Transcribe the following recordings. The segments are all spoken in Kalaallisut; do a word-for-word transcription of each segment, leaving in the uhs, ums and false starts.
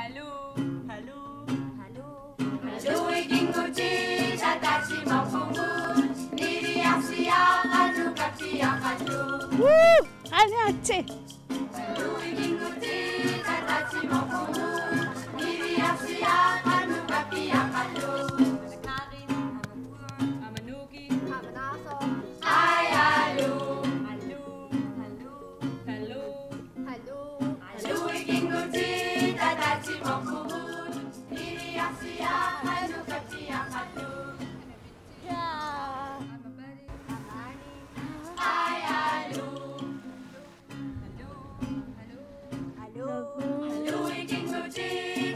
Hallo, hallo, hallo. Hallo, ikinguti, tatatimorpugut, niliarsiaqqanut kapiaqallu. Woo! Aniatsi. Hallo, ikinguti, tatatimorpugut, niliarsiaqqanut kapiaqallu. Karin, Amanuki, Amanaaso. Ai, hallo. Hallo, hallo, hallo. Hallo. Hallo, ikinguti, tatatimorpugut, niliarsiaqqanut kapiaqallu. Ja. Ai, hallo. Hallo. Hallo, ikinguti,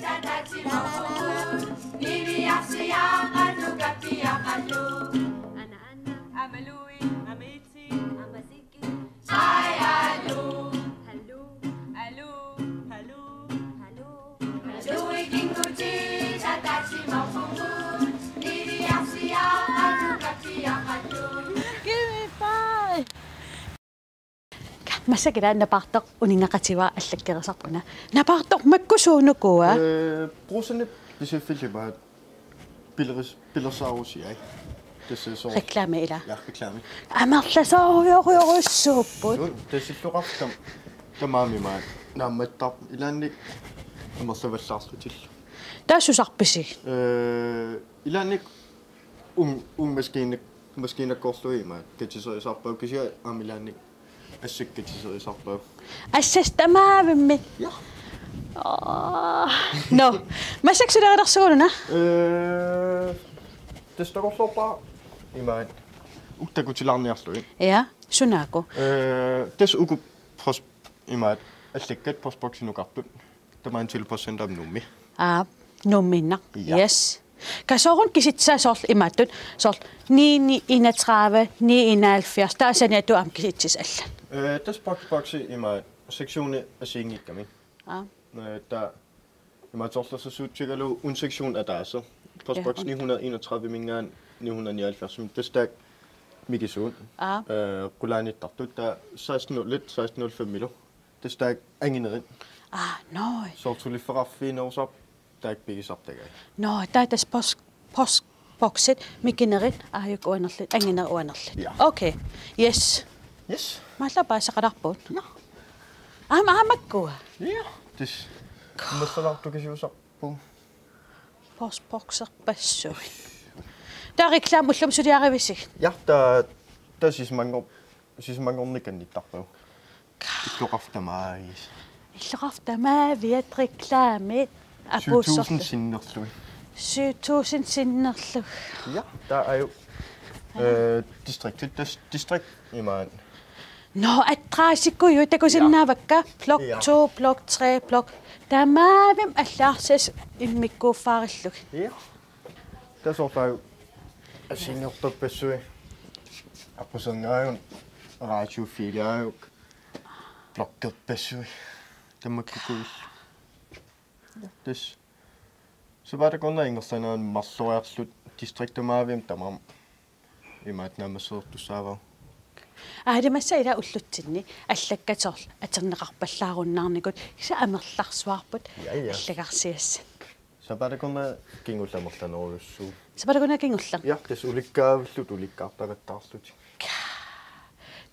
tatatimorpugut, niliarsiaqqanut kapiaqallu. Ana, ana. Amalui, amit. Ai, hallo. Hallo. Hallo. Hallo. Hallo. Hallo, ikinguti, tatatimorpugut, niliarsiaqqanut kapiaqallu. Give me five. Massakkut napaartoq uninngeqativara allakkerisarput una. Napaartoq makku suunukua? Eh, Brugsenip Pisiffilli imaat pileris-, pilersaarusiai. Tassa soorlu. Reklame, ilaa? Ja, reklame. Amerlasoorujorujussuupput. Suu, tassa illoqarfik tamaani imaat. Naammattarpoq ilaanni amerlavallaarlutillu. Taava susaarpisi? Eh, ilaanni uunga, uunga maskiina-, maskiinakkoorlugit imaat. Katiserisarpagut kisianni aamma ilaanni assakka katiserisarpagut. Assat tamavimmik? Ja. Aa. Nå. Massakkut sulerelersugununa? Eh, tassa takorloorpara imaat. Uku takutilaarniarlugit. Ja, sunaaku? Eh, tassa uku pos-, imaat allakkat postboksinut oqartut. Tamaani tilbudscenter Nuummi. Aa, Nuummiinnaq. Ja. Yes. Ka sooruna kisitsisaa soorlu imaattut, soorlu ni ni enogtredive, ni enoghalvfjerds, taava saniatigut aamma kisitsisit allat? Eh, tassa postboksi imaat sektioni assigiinngikkamik. Aa. Eh, taava imaat soorlu assersuutigalugu una sektion ataaseq. Postboks. Ja. Ni hundrede enogtredive-minngaanniit ni hundrede nioghalvfjerds, tassa taakku mikisuut. Aa. Eh, qulaaniittartut taava seksten nul et, seksten nul fem-ilu. Tassa taakku anginerit. Aa, nå. Soorlu suliffeqarfiginerusarput taakku pigisartagaat. Nå, taava tassa pos-, postboksit mikinerit aajuku uanerlutik, anginerit uanerlutik. Ja. Okay. Yes. Yes. Maallaa paasisaqalaarpugut. Ja. Aamma, aamma makkua? Ja. Tassa. Massalaartukasiusarpugut. Postbokserpassuit. Taava reklame ullumi suliarivisigit? Ja, taava, taava sisamanngor-, sisamanngornikkannittarpagut. Illoqarfik tamaaviat. Illoqarfik tamaaviat reklamit. Apuussorlu. Syv tusind sinnerlugit. Syv tusind sinnerlugit. Ja, taava aajuku. Eh, distriktit, tassa distrikt imaat. Nå, adressikujuit takusinnaavakka. Ja. Blok. Ja. To, blok tre, blok. Tamavimmik allagarsiassat immikkuuffaarillugit. Ja. Tassa soorlu assigiinngitsorpassuit. Aqquserngaajuk, radiofilaajuk, bloggerpassuit. Tamakkuupput. Ja, tassa. Sapaatip akunnerata ingerlanerani marloriarluta distrikt tamaavimmik tamarmik imaat naammassereertussaavara. Aa, ilimassaq ilaa ullutsinni allakkat soorlu atorneqarpallaarunnaarnikut kisianni amerlarsuarput. Ja, ja. Allagarsiassat. Sapaatip akunnerata kingulleq amerlanerujussuuvoq. Sapaatip akunnerata kingulleq? Ja, tassa ulikkaavillutik ulikkaartaqattaarlutik.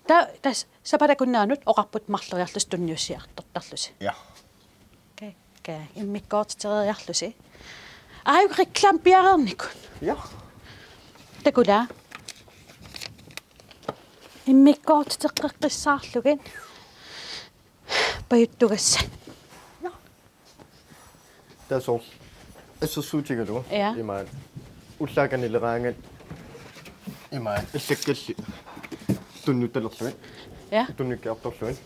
Taava tassa sapaatip akunneranut oqarputit marloriarlusi tunniussiartortarlusi. Ja. Okay, okay. Immikkoortitereeriarlusi. Aajuku reklame piareernikut. Ja. Takula. Immikkoortiteqqeqqissaarlugit. Pajuttugassat. Ja. Tassa soorlu assersuutigalugu. Ja. Imaat ullaaq kanileraangat imaat allakkallit tunnuttalerlugit. Ja. Tunnikkiartorlugit.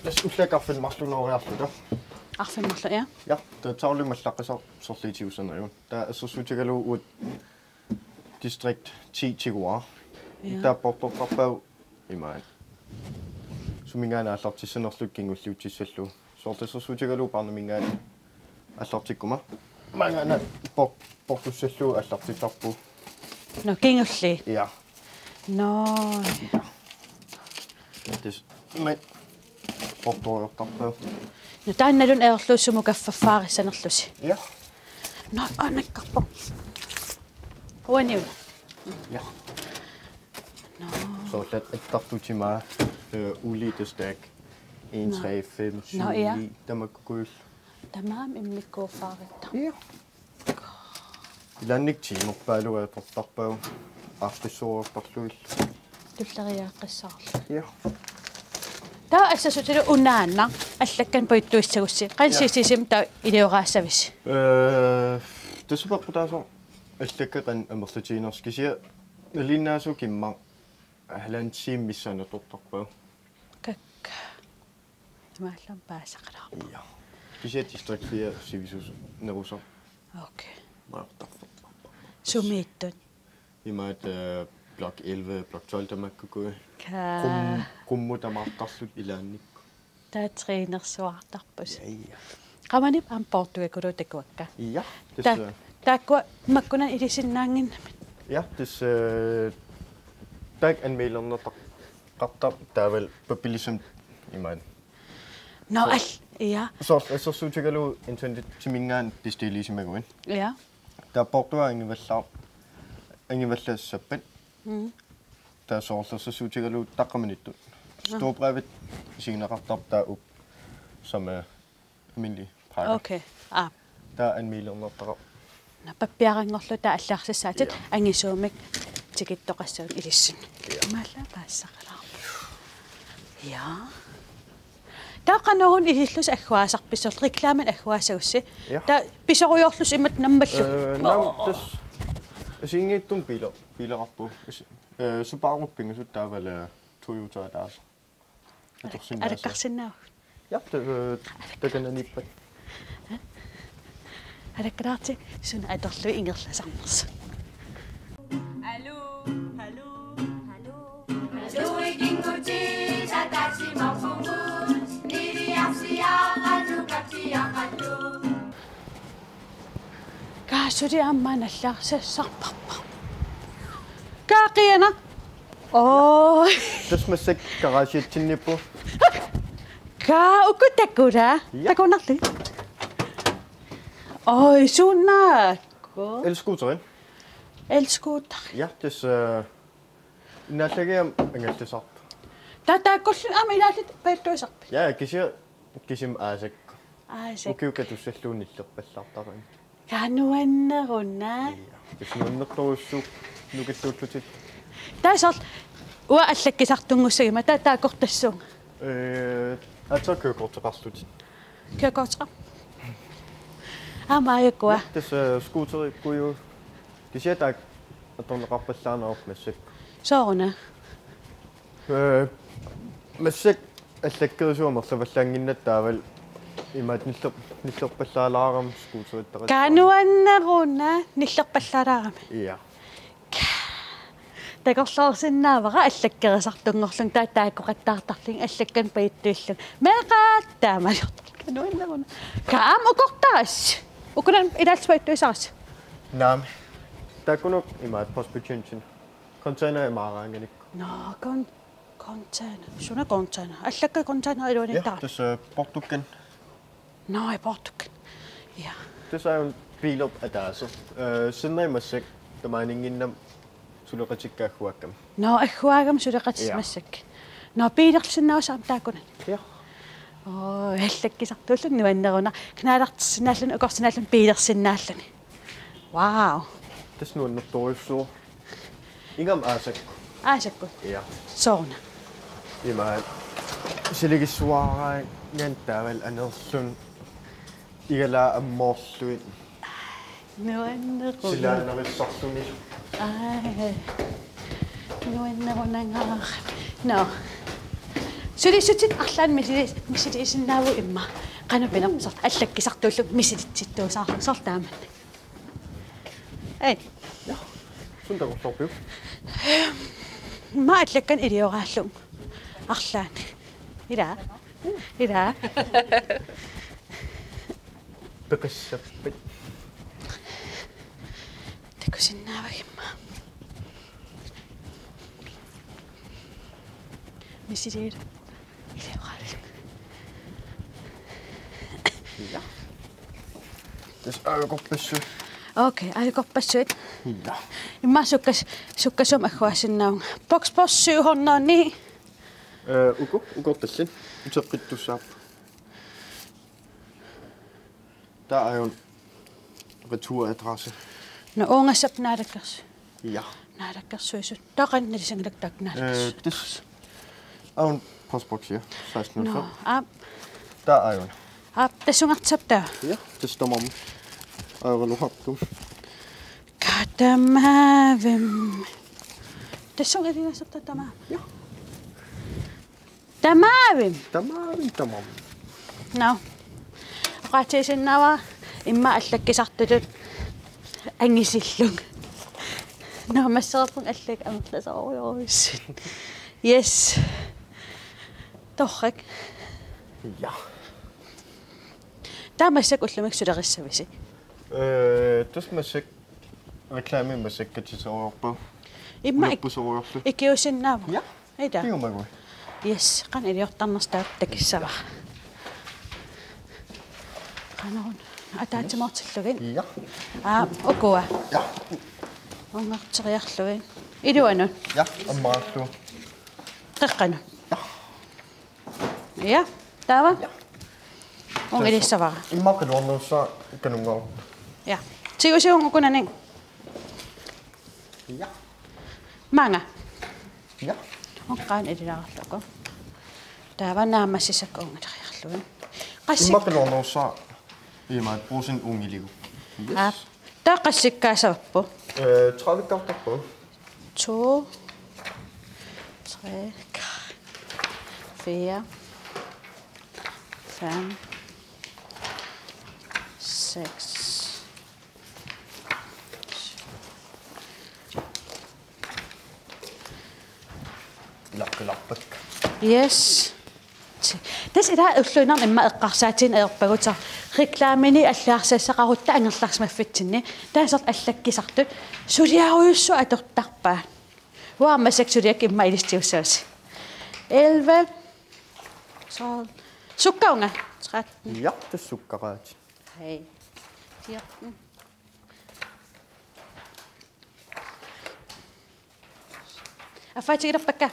Tassa ullaaq arfineq-marlunngoriarluta. Arfineq-marlunngoriarluta, ja. Ja, taava tavli mallaqqisaq sorliitiussaneriun. Taava assersuutigalugu uagut distrikt ti tiguara. Ja. Taava portortarpagut imaat. Suminngaanniit aallartissanerluta kingulliutissallugu. Soorlu assersuutigalugu Barneminngaanniit aallartikkuma. Maanngaanniit por-, portussallugu aallartittarpugut. Nå, kingulliit? Ja. Nå. Ja. Tassa imaat portoriartarpagut. No taannalu ajorlugu sumut kaffaffaarissanerlusi. Ja. No, anakkarpoq. Uaniuna. Ja. No. Soorlu attartut timaa, øh, ulitastak. En, Nå. Tre, fem, syv, Nå, ja. Ni, tamakkuukullu. Tamarmik immikkoorfaarittarput. Ja. Ilaanni tiimerpaaluit atortarpagut aaqqissuuartarlugit. Tulleriiaaqqissaarlugit. Ja. Taava assersuutigalugu unaannaq allakkanik pajuttuissagussi. Qanoq Ja. Siisisimi taava ilioraassavisi? Øh, tassa peqqutaasoq allakkat qanoq amerlatiginersut kisianni nalinginnaasumik immaqa halvanden time missaani atortarpagut. Kakkaak. Imaallaat paasisaqalaarpoq. Ja. Kisianni distrikt fire sivisussanerusaq. Okay. Maartarfik. Sumiittut? Imaattoq, øh, blok elleve, blok tolv tamakkuukkui. Kaa. Qum-, qummut tamaartarlutik ilaannikkut. Taava trænersuartarpusi. Ja, ja. Qamanip aamma poortugakkulu takuakka. Ja, tassa. Ta-, taakkua makkunani ilisinnaannginnamik. Ja, tassa, øh, taakku anmelderneqartarput taavalu pappialassamik imaattoq. Nå, Så- al-, ja. Soorlu assersuutigalugu internetiminngaanniit bestillisimaguit. Ja. Taava poortugaat angivallaar-, angivallassappat. Mm. Taava soorlu assersuutigalugu taqqamaniittut. Nå. Storbrevet isigineqartarpoq taava up, som er almindelig pakke. Okay. Aa. Taava anmelderneqartarpoq. Nå, pappiaranngorlugu taava allaarsissaatit Ja. angisuumik tikittoqassagunik ilissinnut. Ja. Imaallaat paasisaqalaarpoq. Ja. Taava qanoq una ilillusi agguaasarpisi, soorlu reklaminik agguaassagussi? Ja. Taava pisorujoorlusi imatut nammallu? Øh, naamik, tassa assigiinngitsunik biiler-, biileqarpugut. As-, øh, Subaru pingasut taavalu Toyota ataaseq. Atorsinnaassaaq. Alakkarsinnaavit? Ja, ta-, øh, takananiippat. Alakkalaartigu suna atorlugu ingerlasarnersoq. Aluu, aluu, aluu. Aluu, ikinguti, tatasi, maufungu, niliarsiaqalu, kakiaqalu. Kaasuli aamma nallaarsarparput. Kaaqiana. Oi. Tassa massakkut garagiatsinniippugut. Kaa uku takula. Ja. Takunarli. Oi, sunaakku. Elskuuteri. Elskuuteri. Ja, tassa, øh, naallagiam angallasarpoq. Taava taakkuulluni aamma ilaallutit pajuttuisarpit? Ja, kisianni kisimi aasakkut. Aasakkut. Ukiut katussalluunniit nillerpallaartarami. Kaa nuanneruna. Ja, tassa nuannertorujussuuvoq nukittuullutit. Taava soorlu uanga allakkisartunngussaguma taava taakkortassuunga. Øh, altså kørekorteqarlutit. Kørekorteqar-. Aamma aajukua. Ja, tassa, øh, skuuterikkuju. Kisianni taakku atorneqarpallaarnerupput massakkut. Sooruna? Øh, massakkut allakkerisuat amerlavallaannginnatta taavalu imaattoq niller-, nillerpallaalaarami skuuterittarissaarami. Kaa nuanneruna nillerpallaalaarami. Ja. Takorloorsinnaavara allakkerisartunngorlunga taava taakkoqattaartarlunga allakkanik pajuttuillunga. Meeqqat taamaalioqattaarlunga. Nuanneruna. Kaa aamma ukortarassi. Ukunani ilaallusi pajuttuisarassi. Naamik. Taakkunuku imaattoq postbetjening. Container imaaraanganik. Nå, kon-, container. Suna container? Allakkat container Ja, iluaniittara. Tassa, øh, portukkan. Nå, i portukkan. Ja. Tassa aamma biilerput ataaseq. Øh, sinneri massakkut tamaaninnginnamik suleqatikka agguaakkami. Nå, agguaakkami suleqatit Ja. massakkut. Nå, biilersinnaavasi aamma taakkunani. Ja. Oo, allakkisartuulluni nuanneruna. Knallertersinnaalluni, ukorsinnaalluni, biilersinnaalluni. Wow. Tassa nuannertorujussuuvoq. Ingammik aasakkut. Aasakkut? Ja. Sooruna? Imaattoq silagissuaraangat taavalu aneerluni. Igalaa ammoorlugit. Nuanneruna. Silaannarissarluni. Aa. Nuannerunangaara. Nå. Sulissutit arlaannik misili-, misiliisinnaavugut immaqa. Qanoq pinerpoq soorlu allakkisartuullunga misilitsittuusaarlunga soorlu taamani. Ej. Ja. Suna takorloorpiuk? Immaqa allakkanik ilioraallunga. Arlaannik. Ilaa. Ilaa. Peqassappat. Takusinnaavagimma. Misiliilu. Ilioraallunga. Ja. Tassa ajoqerpassuit. Okay, ajoqerpassuit. Ja. Immaqa sukkas-, sukkasuumik agguaassinnaavunga. Box Boss syv hundrede og ni. Øh, uku, uku tassa. Uteqqittussaapput. Taava aajuna returadresse. Nå, uungassap naalakkersu-. Ja. Naalakkersuisut. Taava qanoq ilisinngilakka taakku naalakkersuisut? Øh, tassa. Aajuna postboks, ja. Seksten nul fem. Nå, aap. Taava aajuna. Aap, tassungartarpoq taava. Ja, tassa tamarmik. Aajuna uhartum. Katamavim. Tassunga iligassarta tamaat. Ja. Tamaavimmi. Tamaavimmi, tamaavimmi. Nå. Oqaatigisinnaavara immaqa allakkisartutut angisillunga. Naammassereerpunga allakkit amerlasoorujussuit. Yes. Torrak. Ja. Taava massakkut ullumikkut sulerissavisi? Øh, tassa massakkut reklame massakkut katsisoorujoorput. Immaqa ik-, ulerpusorujoorput. Ikiuinnarsinnaavunga. Ja. Ida. Piumagu. Yes, qanoq iliortarnersoq taava takissavara. Qanoruna. Ataatsimoortillugit. Ja. Aa, ukua. Ja. Ungarteriarlugit. Iluanut. Ja, ammaallu. Qeqqanut. Ja. Ja, taava. Ja. Ungilissavara. Immaqa qiluarnerussaaq kanunngaarput. Ja. Tigusiuk ukunani. Ja. Maanga. Ja. Oqqaan ililaarlugu. Taava naammassisakka ungileriarlugit. Qassi-. Immaqa qiluarnerussaaq imaat puusin ungiligu. Yes. Aap. Taava qassikkaassavarput? Øh, tredive kartarput. To, tre, fire, fem, seks. Ilaqqilarpakka. Yes. Tassa ila ulluinnarni immaqa eqqarsaatigineq ajorpagut reklamini allagarsassaqarutta angerlarsimaffitsinni. Taava soorlu allakkisartut suliarujussuaq atortarpaat. Uanga massakkut suliakka immaqa ilissi tigussavasi. Elleve. Tolv. Sukkaunga. Tretten. Ja, tassa sukkaraat. Hej. Fjorten. Affaatigilerpakka.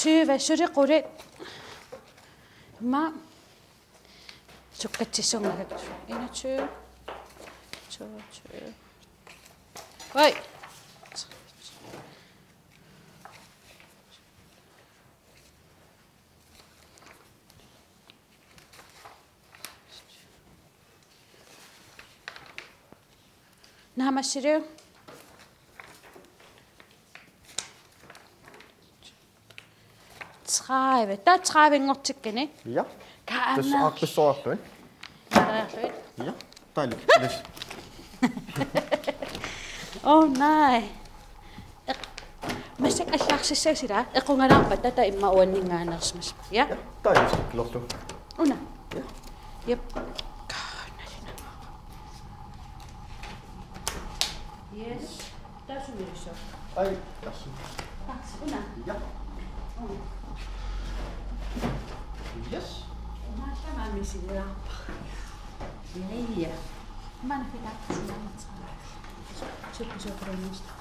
Tyve, suli qulit. Immaqa sukkatsissunga. Enogtyve. Toogtyve. Oj. Naammassiliuk? Tredive. Taava tredivenngortikkani. Ja. Kaana. Tassa aaqqissoorlugu. Aaqqissoorlugu. Ja. Dejligt. Yes. Oh nej. Eq-, massakkut allaarsissagussi ilaa, equngalaarpat taava immaqa uanninngaanneersimassapput. Ja? Ja, taava isikkilerlu. Una. Ja. Jep. Yes. Taava sumilussooq. Ai, tassa. Tassa, una. Ja. Una. Yes. Una, taava misililaarpa. Ja, ja. Mana fita. Super, super, super.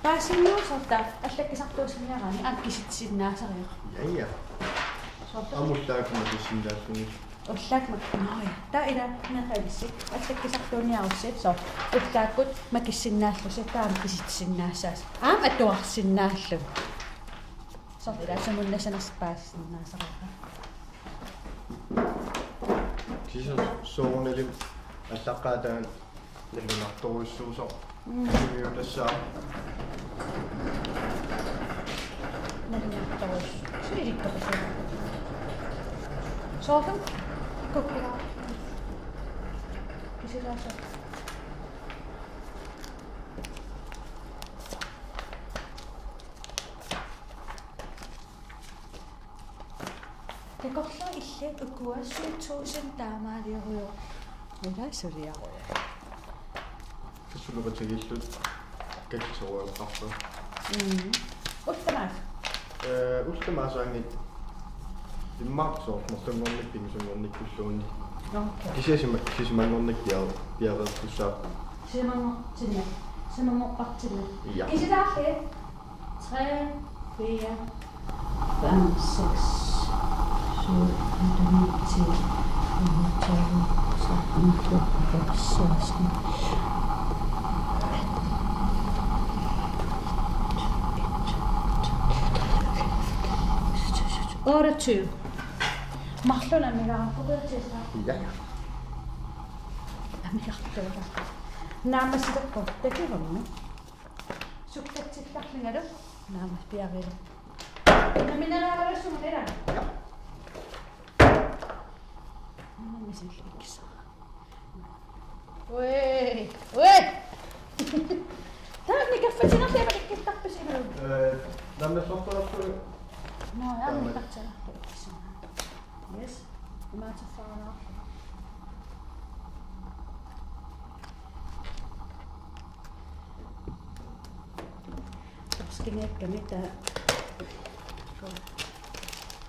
Paasinnaasarta allakkisartuussinniaraanni aamma kisitsisinnaasariaq. Ja, ja. Soorlu. Aamma ullaakkut makissinnaallugit. Ullaakkut mak-, nå ja. Taava ila meeqqat ilissi. Allakkisartuunniarussi soorlu. Ullaakkut makissinnaallusi taava aamma kisitsisinnaassaasi. Aamma atuarsinnaallugit. Soorlu ila sumunnassanersoq paasisinnaasariaq. Kisianni soorunalimi allaqqaataani nalunartorujussuusoq. Mm. Sumiutassaaq. Nalunartorujussuusoq. Sulilikkoqussuusoq. Soorlu kukkua. Kisilaasa. Takorluup illit ukua syv tusind taamaaliorujussuuvoq. Ila suliarujoq. Suleqatigiillu kaksorujoqarpoq. Mm. Ultimaas. Eh, ultimaasaanngilaq immaqa soorlu marlunngornikkut pingasunngornikkulluunniit. Okay. Kisianni sima-, sisamanngornikkut pia-, piareertussaapput. Sisamanngortinneq. Sisamanngorpartinneq. Ja. Kisilaarli? Tre, fire, fem, seks, syv, otte, ni, ti, elleve, tolv, tretten, fjorten, femten, seksten. Otteogtyve. Marlunnik amigaarput, utertisa. Ja. Amigartuuga. Naammassilerpoq, takugammi. Sukkatsillarlungalu naammassipiareerlunga. Nammineq naalagassumut ila. Ja. Nammineq misillikkisara. Ui, ui. Taanna kaffatinarliama ikkittarpisi ilu. Eh, nammineq sortoortu. Nå, ja, taama. Ikkittarpisi. Yes. Imaaterfaqaraluarlunga. Torskingakkami taava.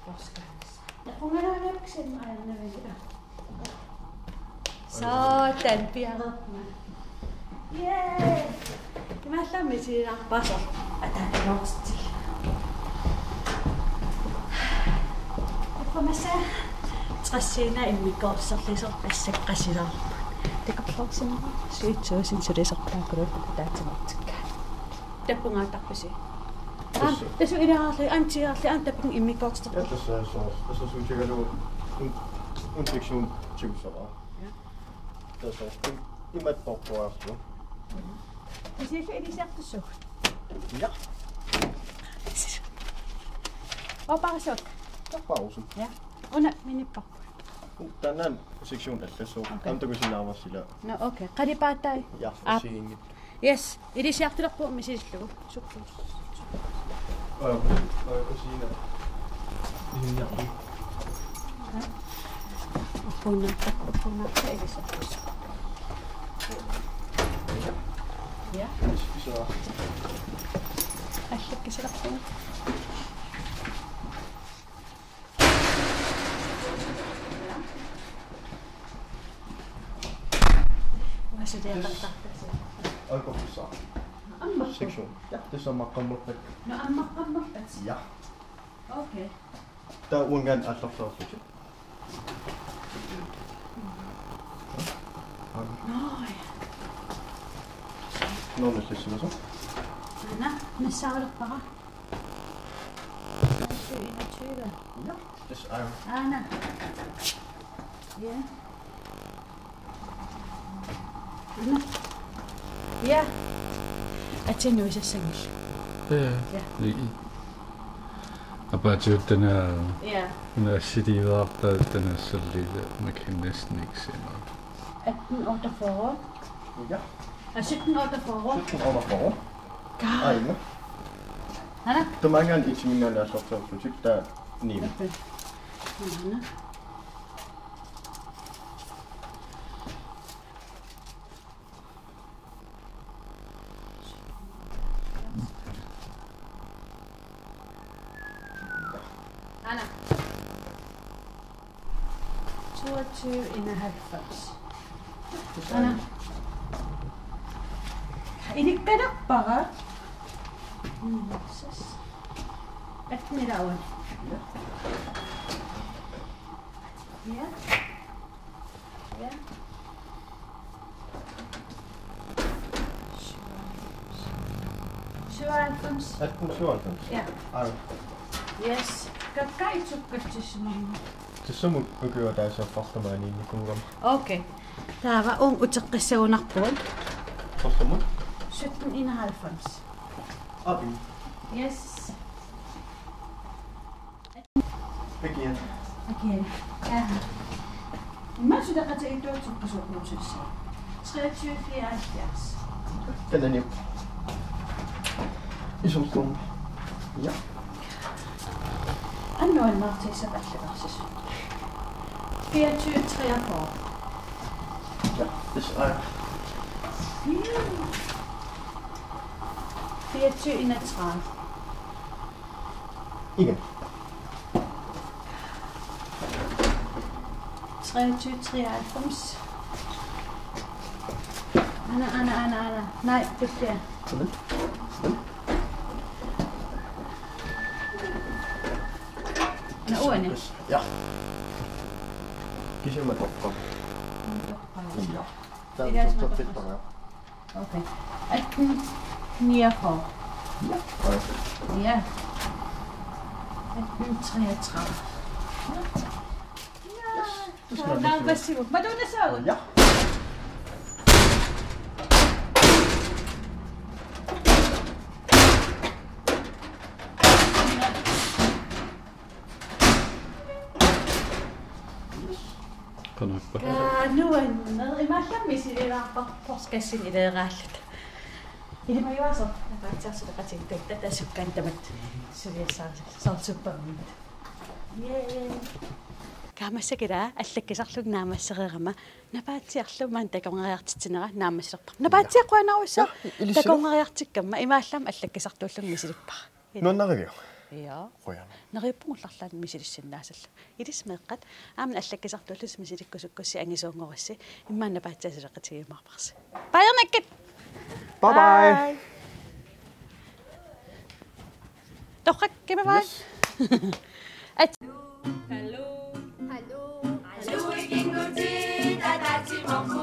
Torskaanis. Naqunngaannakkit ajornavigit. Sådan, piareermat. Yay! Imaallaat misilaarpaasoq. Ataatalortitsi. Tappamassa tressiina immikkoortorsiorlugu asseqqasilaarput. Takorloorsinnaavoq syv tusind sulisorpaakkulu ataatsimoortikka. Tappungaattarpisi? Aam, tassa. Tassa ilaarli, aam tiiarli, aam tapping immikkoortortarput. Ja, tassa soorlu, tassa suutigalugu un-, un sektion tigussaraa. Ja. Tassa soorlu, im-, imatut portuaarlu. Kisianni ilisiartussaagut. Ja. Oqarasuk. Oqarasuk. Ja. Una minipparput. Taanna sektion allassaaq. Okay. Aam takusinnaavarsi ila. Nå, okay. Qalipaatai. Ja, aap. Assigiinngitsut. Yes, ilisiartulerpugut misisillugu. Sukku. Aa, aa, kusina. Isinniarpi. Oppuunnaarta, oppuunnaarta ilisarput. Ja. Iso. Allakkisilerpugut. Uanga suliaqartarpasi. Alkoholissa. Ammarput. Sektion. Ja, tassa ammaqammerpat. Nå, ammaqammerpat. Ja. Okay. Taava uanngaanniit aallarsaarlutik. Nå, ja. Nå, men det er sådan. Aana, nassaalerpara. Enogtyve. Ja, det er. Aana. Ja. Aana. Ja. Atsinuisassanngillat. Ja. Ja. Ni. Apaatigut taanna. Ja. Una assiliivaartaa taanna salliit, man kan næsten ikke se noget. Atten otteogfyrre. Ja. Aa, sytten otteogfyrre. Sytten otteogfyrre. God. Aina. Aana? Tamangan itiminngaanniit aallartilerlutik taava ni. Okay. Aana. Aana. Toogtyve enoghalvfems. Aana. Ilikkanerpara. Mm, ses. Atten ila uani. Ja. Ja. Syvoghalvfems. Atten syvoghalvfems? Ja. Aa. Yes. Kakkaitsukkatsisimamma. Tassamut ukiup ataaseq fartamaaniinnikuugama. Okay. Taava uunga uteqqissagunarpugut. Fartamut? Sytten enoghalvfems. Abi. Yes. Again. Again. Ja. Immaqa suleqatigiittuutsoq qisuuqquusussaa. Treogtyve fireoghalvfjerds. Kalaniuk. Isorsuum. Ja. Annuannaartissap allagarsis. Fireogtyve treogfyrre. Ja, det er. Fireogtyve enogtredive. Ikke. Treogtyve treoghalvfems. Anna, Anna, Anna, Anna. Nej, det er der. Sådan. Sådan. Nå, ordene. Ja. Giv mig godt. Ja. Det er altså meget godt. Okay. Atten niogfyrre. Ja. Ja. Atten treogtredive. Ja. Nå, pas på. Var du det så? Ja. Qanappa. Kaa, nuanneq. Imaallaat misililaarpara postkassini ileeraalluta. Ilimagiuasoq, napaatsiarsuleqatigiittugut, tatasukkaan tamat suliassaarsi, soorlu supermit. Yay. Kaa, massakkut ila allakkisarlunga naammassereerama, napaatsiarlu maani takornariartitsinera naammassilerpara. Napaatsiaq qujanarsuaq. Ja, ilissi. Takornariartikkama imaallaat allakkisartuullunga misilippara. Nuannariviuk? Ja. Qujanaq. Neriuppunga ullut arlaanni misilissinnaasallugu. Ilissi meeqqat, aamma allakkisartuullusi misilikkusukkussi angisuunngorussi, immaqa napaatsiaq suleqatigiumaarparsi. Bye, Nick. Bye bye. Bye. Torrak, kæmpe bye. Yes. At- Hallo. Hallo. Hallo.